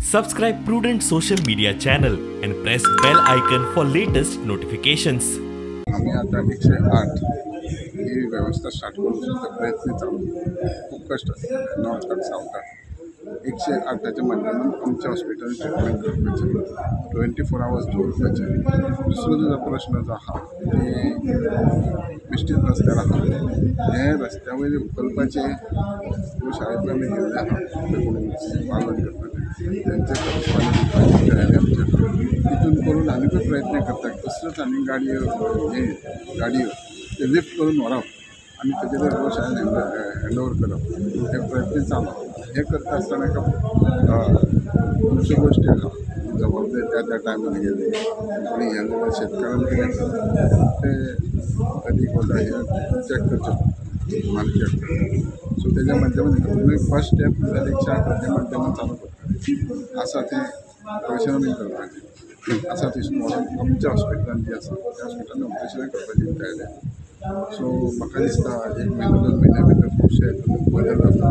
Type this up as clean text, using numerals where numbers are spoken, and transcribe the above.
Subscribe Prudent Social Media channel and press bell icon for latest notifications. आमी आतां 108 ही वेवस्था start करूंक सुद्दां प्रयत्न चालू, खूब कश्ट नॉर्थाक सावथाक 108च्या माध्यमान आमच्या हॉस्पिटलान ट्रिटमेंट करपाचें, 24 आवर्स दवरपाचें. दुसरो जो प्रश्न जो आहा की बेश्टीच रस्त्यार आहा, हे रस्त्या वयले उखलपाचें शाळेंतल्यान आमी गेल्ले आहा, ते कोण पालन करपाचें तेंचे करस्पॉन्डंट तयारी आमची आहा. तितून करून आनीकूय प्रयत्न करता कसल्योच आनी गाडयो हे गाडयो ते लिफ्ट करून व्हरप आनी तेजेर शाळेन हँड ओवर करप हे प्रयत्न चालू. हे करता आसतना एका खुबश्यो गोश्टी आहा, जबाबदारी त्या त्या टायमार गेली आनी हे जाल्यार शेतकारान कितें ते अदीक वता हें चॅक करचें पडटा मार्केट. सो तेज्या माध्यमान फर्स्ट स्टेप म्हणल्यार 108 माध्यमान चालू करता आसा तें ऑपरेशनां बीन करपाचें आसा थंयसून व्हरोन आमच्या हॉस्पिटलान जी आसा त्या हॉस्पिटलान ऑपरेशनां करपाची तयारी आसा. सो म्हाका दिसता 1 म्हयनो 2 म्हयन्या भितर खुबशे बदल जाता.